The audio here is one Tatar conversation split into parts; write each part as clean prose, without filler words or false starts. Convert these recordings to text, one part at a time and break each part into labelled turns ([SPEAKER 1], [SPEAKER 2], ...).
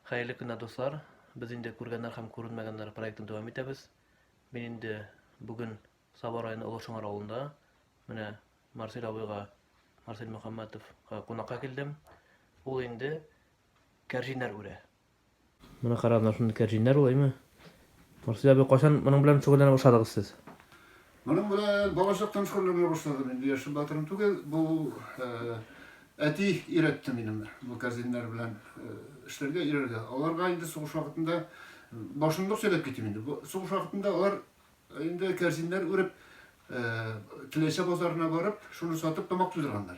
[SPEAKER 1] Хәерле көннәр, дуслар! Без инде Күргәннәр һәм күренмәгәннәр проектын дәвам итәбез. Мин инде бүген Саба районы Олы Шыңар авылында менә Марсель абыйга, Марсель Мөхәммәтовка кунакка килдем. Ул инде кәрҗиннәр үрә. Менә кара, менә шундый кәрҗиннәр ул, әйме? Марсель абый, кайчан моның белән шөгыльләнә башладыгыз сез?
[SPEAKER 2] Моның белән балачактан шөгыльләнә башладым. Инде яшем батырым түгел. Бу әти өйрәтте минем бу кәрзиннәр белән эшләргә, өйрәргә. Аларга инде сугыш вакытында башын ук сөйләп китим инде. Бу сугыш вакытында алар инде кәрзиннәр үреп, Теләче базарына барып, шуны сатып тамак туйдырганнар.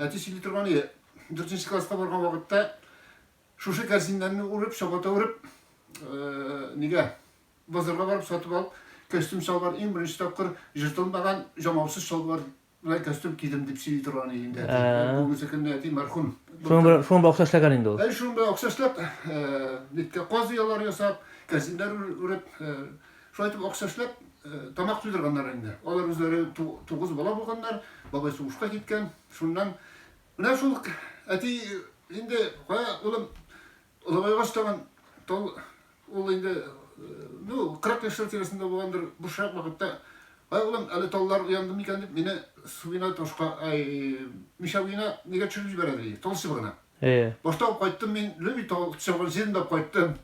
[SPEAKER 2] Әти сөйли торган иде, дүртенче класска барган вакытта Шушы кәрзиннәрне үреп, чабата үреп, нигә базарга барып сатып алып, костюм чалбар иң беренче тапкыр җыртылмаган җамаусыз чалбар белән костюм кидем дип сөйли торган иде инде әти. Бүгенге көндә әти мәрхүм.
[SPEAKER 1] Шуның белән шуның белән акча эшләгән инде ул.
[SPEAKER 2] Әй, шуның белән акча эшләп, ниткә каз оялары ясап, кәрзиннәр үреп, шулай итеп акча эшләп, тамак туйдырганнар инде. Алар үзләре тугыз бала булганнар, бабай сугышка киткән. Шуннан Менә шул әти инде кая улым олыгайгач тагын тол ул инде ну 40 яшьләр тирәсендә булгандыр бушрак вакытта кая улым әле таллар уянды микән дип мине су буена ташка ай мишә буена нигә төшереп җибәрә ди тал чыбыгына.
[SPEAKER 1] Әйе.
[SPEAKER 2] Башта алып кайттым мин люби тал чыбыгын җыйдым да кайттым.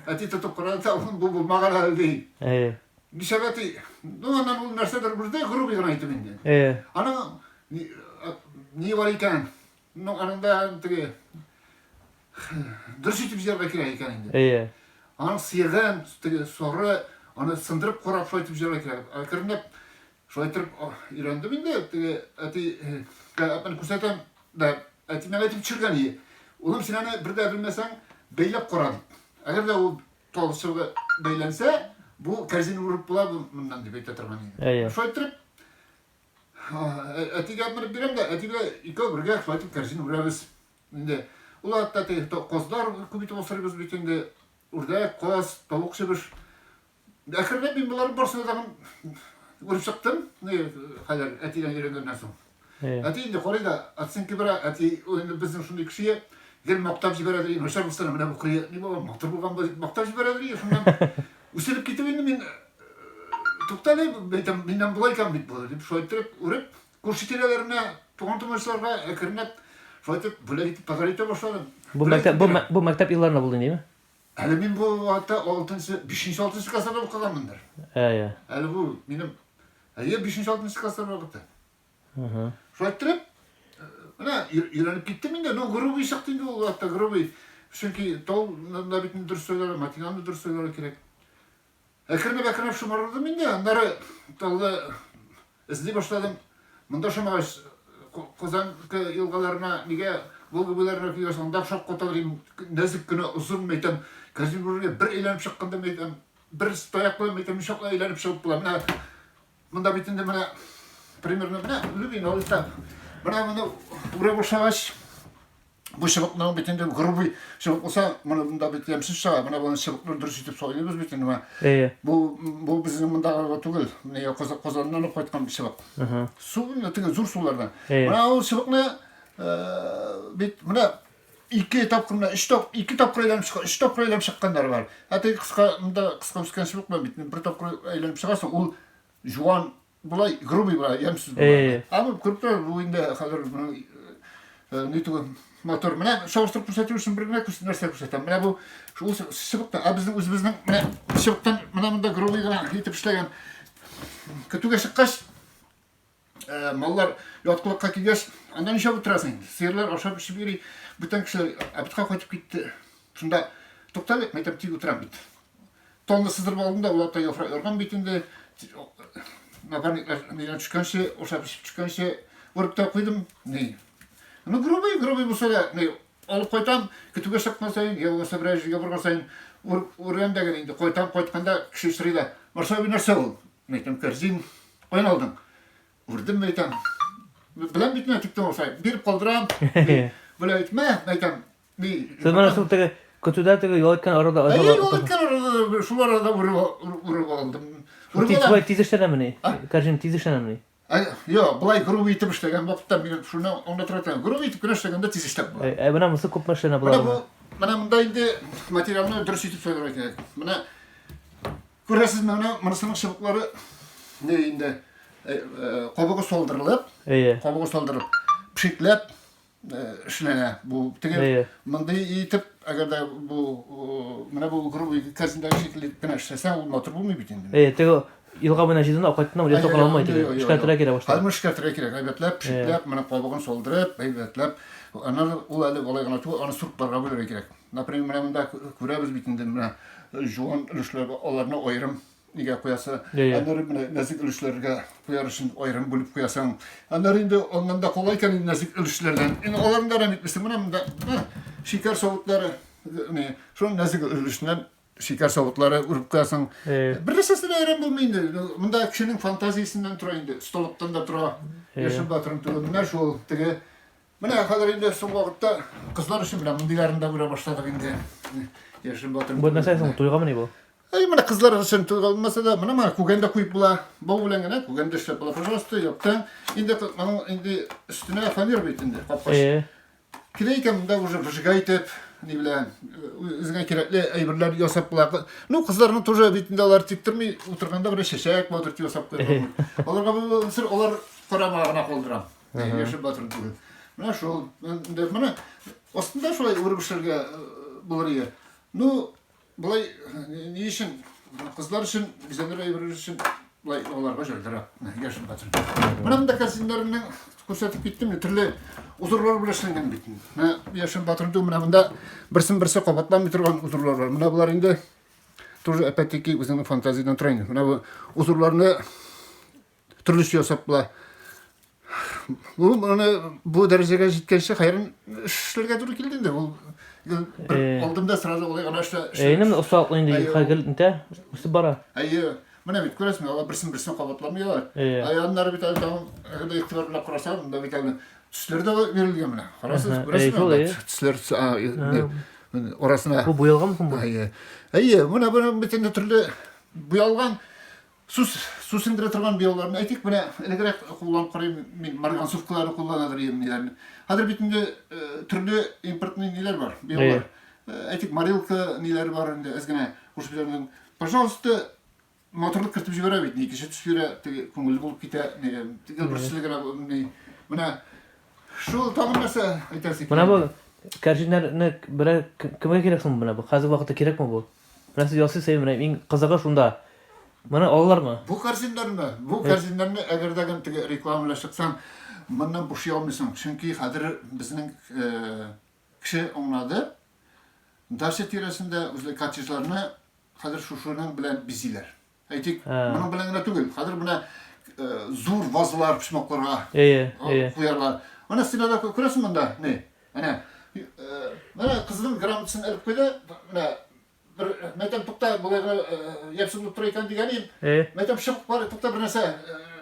[SPEAKER 2] Әти тотып карады да улым бу булмаган әле ди.
[SPEAKER 1] Әйе.
[SPEAKER 2] Ничек әти? Ну аннан ул нәрсәдер үрде грубый гына әйтеп инде.
[SPEAKER 1] Әйе.
[SPEAKER 2] Аның Ни бар икән? Ну, аның да теге дөрес итеп җыярга кирәк икән инде.
[SPEAKER 1] Әйе.
[SPEAKER 2] Аның сыегын, теге соры, аны сындырып карап шулай итеп җыярга кирәк. Әкренләп шулай итеп өйрәндем инде. Теге әти әпәне күрсәтәм дә, әти миңа әйтеп төшергән ие. Улым, син аны бер дә белмәсәң, бәйләп кара дип. Әгәр дә ул талчыгы бәйләнсә, бу кәрзин үреп була моннан дип әйтә торган иде.
[SPEAKER 1] Әйе.
[SPEAKER 2] Шулай итеп Әтигә менеп бирәм дә, әти белән икәү бергә шулай итеп кәрзин үрәбез. Инде ул вакытта теге казлар күп итеп асрыйбыз бит инде. Үрдәк, каз, тавык чебеш. Әкренләп мин боларның барысына тагын үреп чыктым. Ни хәзер әтидән өйрәнгәннән соң. Әти инде карый да, оценка бирә, әти ул инде безнең шундый кеше, гел мактап җибәрә ди, начар булса да, менә бу кырые ни булган, матур булган бу дип мактап җибәрә ди, шуннан үсенеп китеп инде мин Туктале, әйтәм, миннән болай икән бит бу, дип шулай иттереп үреп, күрше тирәләренә, туган тумачаларга әкренләп шулай итеп бүләк итеп подарить итә башладым.
[SPEAKER 1] Бу мәктәп, бу, бу мәктәп елларында булды инде,
[SPEAKER 2] Әле мин бу вакытта алтынчы, бишенче, алтынчы классларда укыганмындыр.
[SPEAKER 1] Әйе.
[SPEAKER 2] Әле бу минем, әйе, бишенче, алтынчы класслар вакыты. Шулай иттереп, менә өйрәнеп киттем инде. Ну, грубый чыкты инде ул вакытта, грубый. Чөнки тау да бит дөрес сайларга, материалны дөрес сайларга кирәк. Әкренләп-әкренләп шомардым инде, аннары таллы эзли башладым. Монда шомагач, Казан елгаларына, нигә Волга буйларына килгәч, анда шаккаталар идем. Нәзек кенә, озын, мәйтәм, Казимиргә бер әйләнеп чыкканда, мәйтәм, бер таяк белән, мәйтәм, ничаклы әйләнеп чыгып була. Менә монда бит инде менә примерно менә любин алыста. Менә моны үрә башлагач, Бу чыбыкның бит инде грубый чыбык булса, моны монда бит ямьсез чыга. Менә моны чыбыкны дөрес итеп сайлыйбыз бит инде.
[SPEAKER 1] Әйе.
[SPEAKER 2] Бу бу безнең мондагы түгел. Менә Казаннан ук кайткан чыбык. Су менә теге зур сулардан. Менә ул чыбыкны бит менә ике тапкыр менә өч тапкыр ике тапкыр әйләнеп чыга, өч тапкыр әйләнеп чыкканнар бар. Ә теге кыска монда кыска үскән чыбык белән бит бер тапкыр әйләнеп чыгасың, ул жуан Болай грубый була, ямьсез була.
[SPEAKER 1] Э.
[SPEAKER 2] Ә бу күреп тора, бу инде хәзер моның э, ни түгел, мотор. Менә чагыштырып күрсәтү өчен бер генә нәрсә күрсәтәм. Менә бу шул чыбыкта, ә безнең үзебезнең менә чыбыктан менә монда грубый гына итеп эшләгән. Көтүгә чыккач, э, маллар яткылыкка килгәч, анда ничә утырасың инде? Сыерлар ашап эчеп йөри, бүтән кешеләр обедка кайтып китте. Шунда туктале, мәйтәм, тик утырам бит. Тонны сыздырып алдым да, ул атта яфрак ярган бит инде. Напарниклар нидән төшкәнче, ашап эчеп төшкәнче урып та куйдым. Ни. Ну, грубый, грубый булса да, ни, алып кайтам, көтүгә чыккан саен, я булмаса берәр җиргә барган саен үрәм дә генә инде. Кайтам, кайтканда кеше сорый да, Марсал абый, нәрсә ул? Мин әйтәм, кәрзин. Каян алдың? Үрдем, әйтәм. Беләм бит мин, тик тормаса, биреп калдырам. Болай әйтмә, әйтәм,
[SPEAKER 1] Сез менә шул теге көтүдә теге ял иткән арада
[SPEAKER 2] Әйе, ял иткән арада шул арада үреп алдым.
[SPEAKER 1] Тиз шулай тиз эшләнәмени? Кәрҗин тиз эшләнәмени?
[SPEAKER 2] Юк, болай грубый итеп эшләгән вакытта мин шуны аңлатырга теләдем. Грубый итеп кенә эшләгәндә тиз эшләп була.
[SPEAKER 1] Ә менә монысы күпме эшләнә була?
[SPEAKER 2] Менә бу, менә монда инде материалны дөрес итеп сайларга кирәк. Менә күрәсезме, менә монысының чыбыклары не инде кабыгы салдырылып, кабыгы салдырып, пшикләп эшләнә. Бу теге мондый итеп, әгәр дә бу менә бу грубый кәрзиндәге шикелле итеп кенә эшләсәң, ул матур булмый бит инде.
[SPEAKER 1] Әйе, теге елга буена җыйдың да кайттың да ясап алмый теге. Эшкәртергә кирәк башта.
[SPEAKER 2] Хәзер эшкәртергә кирәк. Әйбәтләп, пшикләп, менә кабыгын салдырып, әйбәтләп. Аннары ул әле алай гына түгел, аны сортларга бүлергә кирәк. Например, менә монда күрәбез бит инде менә жуан өлешләр, аларны аерым нигә куясы. Аннары менә нәзек өлешләргә куяр өчен аерым бүлеп куясың. Аннары инде аннан да кала икән инде нәзек өлешләрдән. Инде аларны да әрәм итмисең. Менә монда шикәр савытлары, не, шуның нәзек өлешеннән шикәр савытлары үреп куясың. Бер нәрсәсе дә әрәм булмый инде. Монда кешенең фантазиясеннән тора инде. Осталыктан да тора. Яшен батырым түгел. Менә шул теге. Менә хәзер инде соңгы вакытта кызлар өчен менә мондыйларын да күрә башладык инде. Яшен батырым.
[SPEAKER 1] Бу нәрсә соң, туйгамыни бу?
[SPEAKER 2] Әй, менә кызлар өчен туйга булмаса да, менә менә күгән дә куеп була. Бау белән генә күгән дә эшләп була. Пожалуйста, яптың. Инде моның инде өстенә фанер бит инде, капкач. Кирәк икән, монда уже выжигай итеп, ни белән, үзеңә кирәкле әйберләр ясап була. Ну, кызларны тоже бит инде алар тик тормый, утырганда бер чәчәк матур ясап куярга. Аларга бу сер алар карамага гына калдырам. Яшел батыр түгел. Менә шул. Менә астында шулай үреп эшләргә булыр иде. Ну, Болай ни өчен? Кызлар өчен, бизәнер әйберләр өчен болай аларга җайлырак. Яшел батыр. Менә монда кәрзиннәрне күрсәтеп киттем, төрле узорлар белән эшләнгән бит. Менә яшел батыр түгел, менә монда берсен берсе кабатламый торган узорлар бар. Менә болар инде тоже опять-таки үзеңнең фантазиядән тора инде. Менә бу узорларны төрлечә ясап була. Бу моны бу дәрәҗәгә җиткәнче хәйран эшләргә туры килде инде. Ул бер алдым да сразу алай гына эшлә.
[SPEAKER 1] Инде осталыклы инде хәзер нитә үсеп бара.
[SPEAKER 2] Әйе. Менә бит күрәсеңме, алар берсен берсен кабатламыйлар. Ә аннары бит әле тагын әгәр дә игътибар белән карасаң, монда бит әле төсләр дә бирелгән менә. Карасыз, күрәсезме? Төсләр арасына.
[SPEAKER 1] Бу буялганмы соң бу?
[SPEAKER 2] Әйе. Әйе, менә бу бит инде төрле буялган. Су, су сеңдерә торган буяуларны әйтик, менә элегрәк кулланып карыйм, мин марганцовкаларны кулланадыр идем ниләрне. Хәзер бит инде төрле импортный ниләр бар, буяулар. Әйтик, морилка ниләре бар инде, әз генә кушып җибәргән. Пожалуйста, матурлык кертеп җибәрә бит, икенче төс бирә, теге күңелле булып китә, теге бер төсле генә менә шул тагын нәрсә әйтәсе килә.
[SPEAKER 1] Менә бу кәрҗиннәрне берәр кемгә кирәк соң менә бу? Хәзерге вакытта кирәкме бу? Менә сез ясыйсыз, менә иң кызыгы шунда. Моны алалармы?
[SPEAKER 2] Бу кәрзиннәрне, бу кәрзиннәрне әгәр дә теге реклама белән чыксаң, моннан бушый алмыйсың. Чөнки хәзер безнең кеше аңлады. Дача тирәсендә үзле коттеджларны хәзер шушының белән бизиләр. Әйтик, моның белән генә түгел. Хәзер менә зур вазалар почмакларга куярлар. Менә стенада күрәсең монда, ни? Әнә, менә кызның грамотасын элеп куйды. Менә бер мәйтәм, тукта, болай гына ямьсез булып тора икән дигән идем. Мәйтәм, чыгып бар, тукта бер нәрсә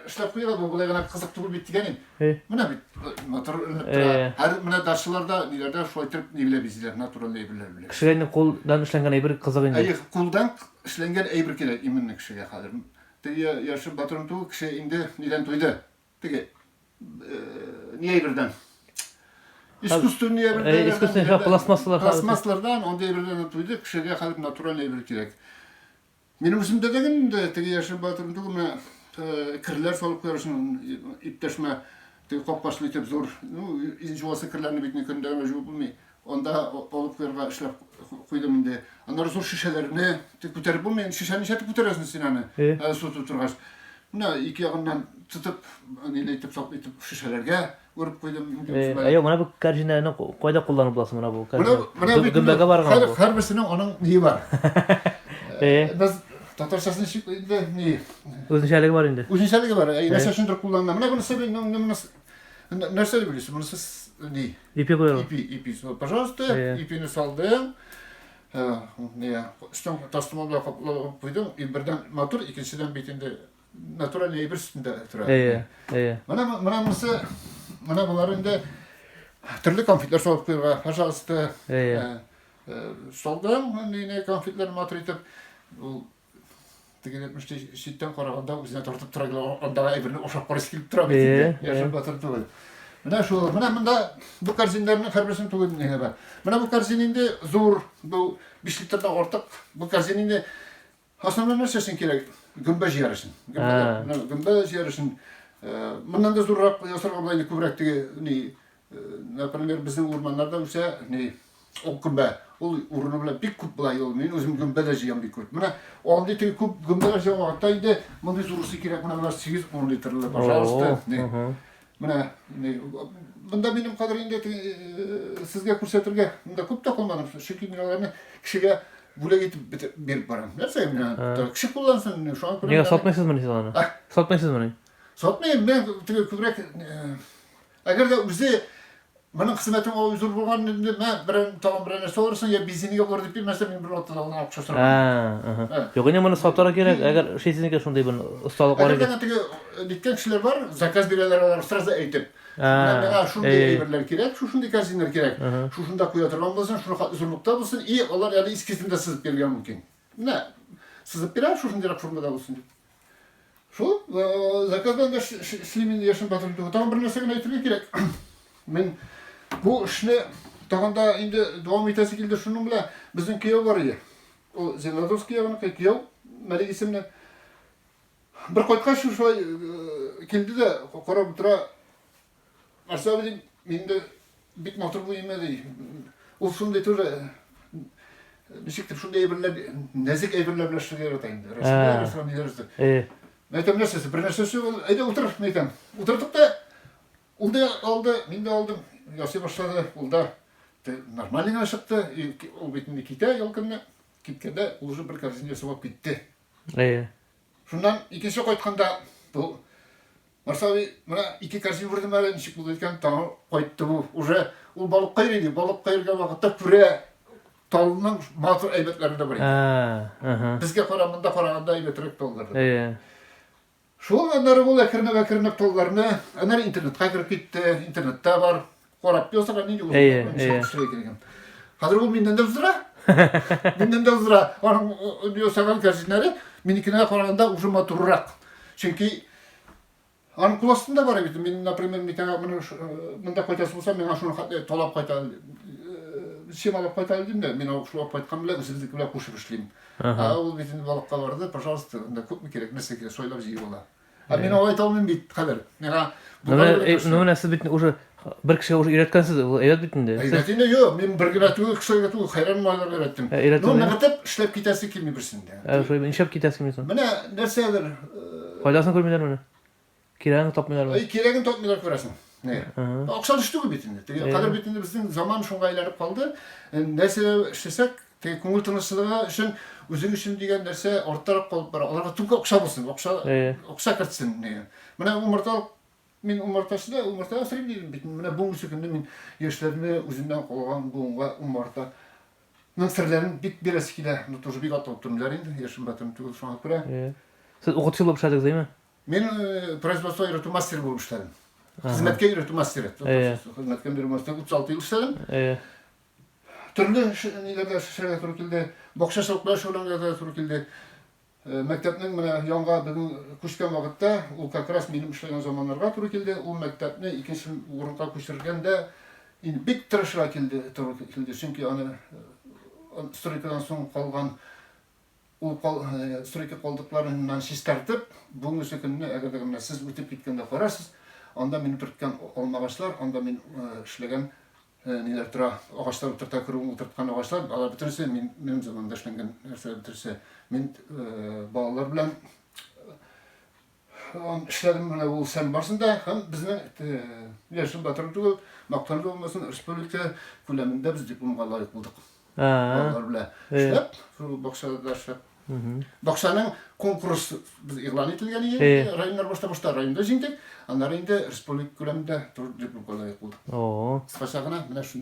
[SPEAKER 2] эшләп куйган, бу болай гына кызык түгел бит дигән идем. Менә бит матур эленеп тора. Һәр менә дачаларда, ниләрдә шулай итеп ни белән бизиләр, натуральный әйберләр белән.
[SPEAKER 1] Кешегә инде кулдан эшләнгән әйбер кызык инде.
[SPEAKER 2] Әйе, кулдан эшләнгән әйбер кирәк именно кешегә хәзер. Теге яшен батырым түгел, кеше инде нидән туйды. Теге ни әйбердән? Искусственный әйбердән.
[SPEAKER 1] Искусственный пластмассалар.
[SPEAKER 2] Пластмассалардан, андый әйбердән туйды, кешегә хәзер натуральный әйбер кирәк. Минем үземдә дә инде теге яшен батырым түгел, менә керләр салып куяр өчен иптәшемә теге капкачлы итеп зур, ну, жуасы керләрне бит көндә генә жуып булмый. Анда алып куярга эшләп куйдым инде. Аннары зур шешәләрне күтәреп булмый. Шешәне ничәтеп күтәрәсең син аны? Су тутыргач. Менә ике ягыннан тотып, ниле итеп, сап итеп шешәләргә үреп куйдым.
[SPEAKER 1] Әйе, менә бу кәрҗинәне кайда кулланып буласың менә бу кәрҗинә? Менә бит гөмбәгә барган
[SPEAKER 2] бу. Һәрберсенең аның ние бар. Без татарчасын ничек инде ни?
[SPEAKER 1] Үзенчәлеге бар инде.
[SPEAKER 2] Үзенчәлеге бар. Нәрсә өчендер кулланыла. Менә монысы нәрсә дип уйлыйсың? Монысы ни?
[SPEAKER 1] Ипи куярга.
[SPEAKER 2] Ипи, ипи. Пожалуйста, ипине салдың. Не, өстен тастымал белән каплап куйдың. И бердән матур, икенчедән бит инде натуральный әйбер өстендә тора.
[SPEAKER 1] Әйе, әйе.
[SPEAKER 2] Менә менә монысы, менә болар инде төрле конфетлар салып куярга, пожалуйста.
[SPEAKER 1] Әйе.
[SPEAKER 2] Салдың, не конфетлар матур итеп. Ул. Теге әйтмешли, читтән караганда үзенә тартып тора, андагы әйберне ашап карыйсы килеп тора бит инде. Яшен батыр түгел. Менә шул, менә монда бу корзиннәрнең һәрберсен түгел нигә бар. Менә бу корзин инде зур, бу 5 литрдан артык. Бу корзин инде основной нәрсә өчен кирәк? Гөмбә җыяр өчен. Гөмбә, гөмбә җыяр өчен. Моннан да зуррак ясарга була инде күбрәк теге ни, например, безнең урманнарда үсә ни ак гөмбә. Ул урыны белән бик күп була. Ул мин үзем гөмбә дә җыям бик күп. Менә андый теге күп гөмбәләр җыйган вакытта инде мондый зурысы кирәк. Менә болар 8-10 литрлы, пожалуйста. Менә монда минем кадәр инде сезгә күрсәтергә монда күп тә калмадым, чөнки мин аларны кешегә бүләк итеп биреп барам. Нәрсә менә кеше куллансын, шуңа
[SPEAKER 1] күрә. Нигә сатмыйсызмыни сез аны? Сатмыйсызмыни?
[SPEAKER 2] Сатмыйм, мин теге күбрәк Әгәр дә үзе моның хезмәтең алай зур булган инде, мә, берәр тагын берәр нәрсә алырсың, я бензинга булыр дип бирмәсә, мин бер вакытта да аннан акча сорамам.
[SPEAKER 1] Ә, Юк, инде моны сатарга кирәк, әгәр эшлисез икән шундый бер осталык бар
[SPEAKER 2] икән. Әгәр дә теге ниткән кешеләр бар, заказ бирәләр алар сразу әйтеп. Менә миңа шундый әйберләр кирәк, шушындый корзиналар кирәк. Шушында куя торган булсын, шуны хәтле зурлыкта булсын, и алар әле эскизын да сызып бирергә мөмкин. Менә сызып бирә, шушындыйрак формада булсын дип. Шул, заказ белән дә эшлим инде яшен батырым түгел. Тагын бер нәрсә генә әйтергә кирәк. Мин бу эшне тагын да инде дәвам итәсе килде шуның белән. Безнең кияү бар иде. Ул Зеленодольский ягыныкы кияү, Мәлик исемле. Бер кайткач шулай килде дә карап утыра. Марсель абый, дим, инде бик матур бу имә, ди. Ул шундый тоже ничектер шундый әйберләр, нәзек әйберләр белән эшләргә ярата инде. Рәсемдә, рәсем, ниләр эшли. Мин әйтәм, нәрсәсе, бер нәрсәсе ул, әйдә утыр, мин әйтәм. Утырдык та, ул да алды, мин дә алдым, ясый башлады, ул да нормально гына чыкты. Ул бит инде китә ял көнне. Киткәндә ул уже бер корзина ясап алып китте.
[SPEAKER 1] Әйе.
[SPEAKER 2] Шуннан икенче кайтканда бу Марс абый, менә ике корзина үрдем әле, ничек булды икән, тагын кайтты бу. Уже ул балыкка йөри, балыкка йөргән вакытта күрә талның матур әйбәтләре дә бар
[SPEAKER 1] икән.
[SPEAKER 2] Безгә кара, монда караганда әйбәтрәк таллар.
[SPEAKER 1] Әйе.
[SPEAKER 2] Шул аннары ул әкренләп әкренләп талларны, аннары интернетка кереп китте, интернетта бар. Карап ясаган нинди ул.
[SPEAKER 1] Әйе,
[SPEAKER 2] Хәзер ул миннән дә уздыра. Миннән дә уздыра. Аның ясаган кәрзиннәре минекенә караганда уже матуррак. Чөнки аның кул астында бар бит. Мин, например, мин моны монда кайтасы булса, миңа шуны хәтле талап кайта, чем алып кайта дим дә, мин шул алып кайткан белән үзебезнеке белән кушып эшлим. Ә ул бит инде балыкка барды, пожалуйста, анда күпме кирәк, нәрсә кирәк, сайлап җыеп ала. Ә мин алай әйтә алмыйм бит хәзер. Миңа
[SPEAKER 1] Ну, менә сез бит уже бер кешегә уже өйрәткәнсез, ул әйбәт бит инде.
[SPEAKER 2] Әйбәт инде, юк, мин бер генә түгел, кешегә түгел, хәйран малайларга өйрәттем. Ну, ныгытып эшләп китәсе килми берсендә.
[SPEAKER 1] Ә, шулай нишләп китәсе килми соң?
[SPEAKER 2] Менә нәрсәдер.
[SPEAKER 1] Файдасын күрмиләр менә. Кирәген тапмыйлар.
[SPEAKER 2] Әй, кирәген тапмыйлар күрәсең. Не. Акчалы эш түгел бит инде. Теге кадер бит инде безнең заман шуңа әйләнеп калды. Нәрсә эшләсәк, теге күңел тынычлыгы өчен, үзең өчен дигән нәрсә арттарак калып бара. Аларга түгел акча булсын, акча акча кертсен дигән. Менә умарталык мин умартачы да, умарта асрыйм дидем бит. Менә бүгенге көндә мин яшьләрне үземнән калган буынга умарта Ның серләрен бик бирәсе килә. Ну, тоже бик атылып тормыйлар инде, яшем батырым түгел шуңа күрә.
[SPEAKER 1] Сез укытучы булып эшләдегез, әйме?
[SPEAKER 2] Мин производство өйрәтү мастеры булып эшләдем. Хезмәткә өйрәтү мастеры. Хезмәткә өйрәтү мастеры 36 ел эшләдем. Төрле ниләрдә эшләргә туры килде. Бакчачылык белән шөгыльләнергә туры килде. Мәктәпнең менә янга безнең күчкән вакытта, ул как раз минем эшләгән заманнарга туры килде. Ул мәктәпне икенче урынга күчергәндә инде бик тырышырга килде, туры килде. Чөнки аны стройкадан соң калган Ул кал, стройка калдыкларыннан чистартып, бүгенге көнне, әгәр дә менә сез үтеп киткәндә карарсыз, анда мин утырткан алмагачлар, анда мин эшләгән ниләр тора, агачлар утырта керү, утырткан агачлар, алар бөтенесе мин, минем заманда эшләнгән нәрсәләр бөтенесе. Мин балалар белән эшләдем менә ул сән барсында һәм безнең яшен батыр түгел, мактану да булмасын, республика күләмендә без дипломга лаек булдык. Балалар белән эшләп, шул бакчада эшләп. Бакчаның конкурс без игълан ителгән иде, районнар башта башта районда җиңдек, аннары инде республика күләмендә дипломга лаек булдык.
[SPEAKER 1] О.
[SPEAKER 2] Кыскача гына менә шундый.